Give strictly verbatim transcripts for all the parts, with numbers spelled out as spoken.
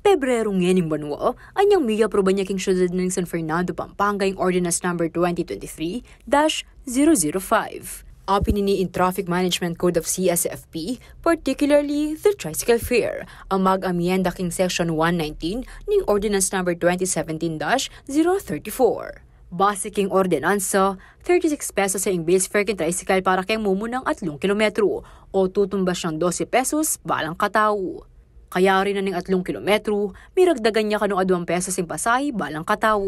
Pebrero ngening banua, anyang miapruba ne king syudad ning San Fernando, Pampanga, ing Ordinance Number twenty twenty-three dash zero zero five. Apin ini ing Traffic Management Code of C S F P, particularly the tricycle fare, a mag-amyenda king Section one nineteen ning Ordinance Number twenty seventeen dash zero thirty-four. Base king ordinansa, thirty-six pesos ya ing base fare king tricycle para keng mumunang atlung kilometro, o tutumbas yang dose pesos balang katau. Kayari na ning atlung kilometro, miragdagan ya kanung aduang pesos ing pasahe balang katau.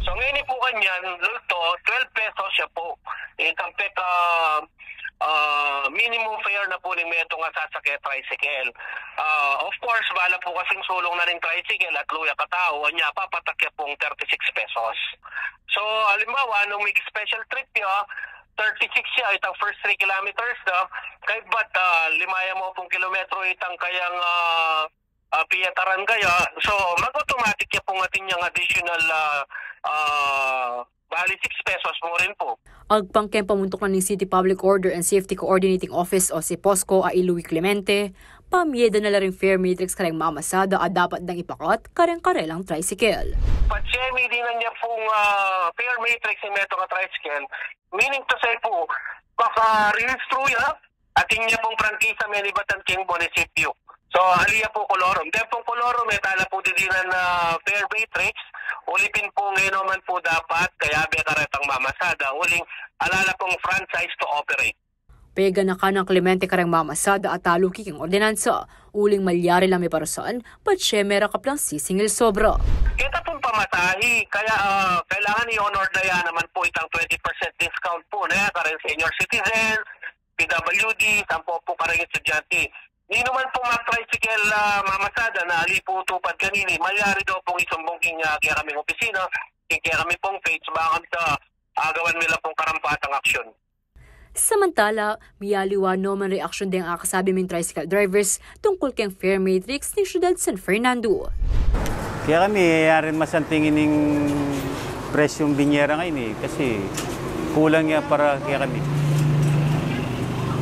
So, ngeni pu kanyan, lulto, twelve pesos ya pu. Itang peka, ah, minimum fare na pu ning metung a sasake tricycle. Ah, of course, bala pu kasing sulung na ning tricycle, atlu ya katau, anya papatak ya pung thirty-six pesos. So, halimbawa, nung may special trip ya, thirty-six ya, itang first three kilometers na, kaybat, ah, lima ya mu pung kilometro itang kayang, ah, ah, piyataran kaya. So, mag-automatic ya pung atin yang additional, ah, ah, bali six pesos mu rin pu. Agpang keng pamuntuk na ning City Public Order and Safety Coordinating Office o si POSCO a i Louie Clemente, pamyeda na la ring fare matrix kareng mamasada a dapat dang ipakat kareng karelang tricycle. Patse, miyedi na ne pung, ah, fare matrix ing metung a tricycle. Meaning to say pu, makarehistro ya, atin ya pung prangkisa menibatan keng munisipyu. So, ali ya pu kolorum. Deng pung kolorum, e tala pu didinan a fare matrix, uli pin pu ngeni naman pu dapat kayabe karetang mamasada, uling ala la pung franchise to operate. Peganakan nang Clemente kareng mamasada a taluki king ordinansa, uling malyari lang miparusan, patse merakap lang sisingil sobra. Keta pung pamasahe, kaya, ah, kailangan i-honor na ya naman pu itang twenty percent discount pu, ne, kareng senior citizens, P W D, sampu pu kareng estudyante. Ninu man pung mag-tricycle, ah, mamasada na ali pu tupad kanini, malyari daw pung isumbung king, ah, kekaming opisina, king kekami pung page, bakanta agawan mi la pung karampatang aksyon. Samantala, miyaliwa no man reaksyun deng akasabi ming tricycle drivers tungkul keng fare matrix ning syudad San Fernando. Kaya kami, yarin masanting ining presyung binyera ngeni, kasi kulang ya para kaya kami.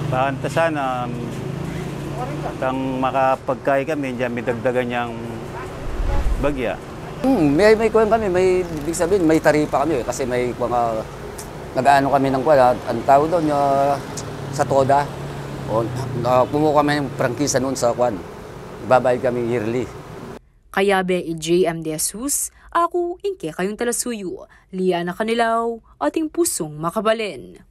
Bakanta sana, um, kang makapagkai kami, diyan midagdagan yang bagya. Hmm, may, may kuwan kami, may, ibig sabihin, may taripa kami, eh, kasi may kuwan, ah, nag-aano kami ng kuwan, ah, ang tawag doon, ah, sa toda. O, ah, kumuha kami ng prangkisa noon sa kuwan. Ibabayad kami yearly. Kayabe i J M De Jesus, aku ing kekayung talasuyu, Liana Canilaw, ating pusung makabalen.